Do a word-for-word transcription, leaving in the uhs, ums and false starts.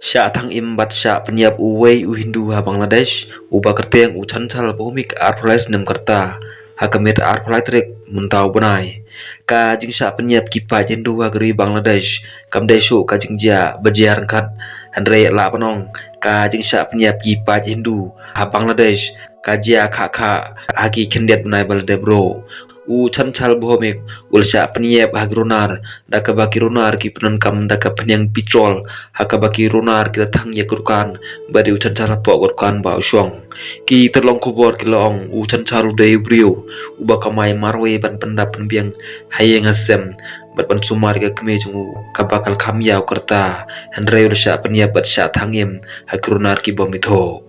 Shah thang im bad shah pynïap uwei u Hindu ha Bangladesh, uba kyrteng u Chanchal Bhowmik arphew lai snem ka rta, ha ka miet arphew lai tarik mynta u bnai. Ka jingshah pynïap ki paid Hindu ha ka ri Bangladesh kam dei shuh ka jingjia ba jia ryngkat, hynrei lah ban ong ka jingshah pynïap ki paid Hindu ha Bangladesh ka jia khah khah ha ki khyndiat bnai ba la dep ruh. U Chanchal Bhowmik u la shah pynïap ha ki runar, da kaba ki runar ki pyndonkam da ka phniang petrol, ha kaba ki runar ki la thang ïa ka dukan, bad u Chanchal hapoh ka dukan ba u shong. Ki tyllong khubor ki la ong u Chanchal u dei u briew uba kamai marwei ban pyndap pynbiang ha ïing ha sem bad ban sumar ïa ka kmie jong u kaba ka la kham ïaw ka rta, hynrei u la shah pynïap bad shah thang im ha ki runar ki bym ithuh.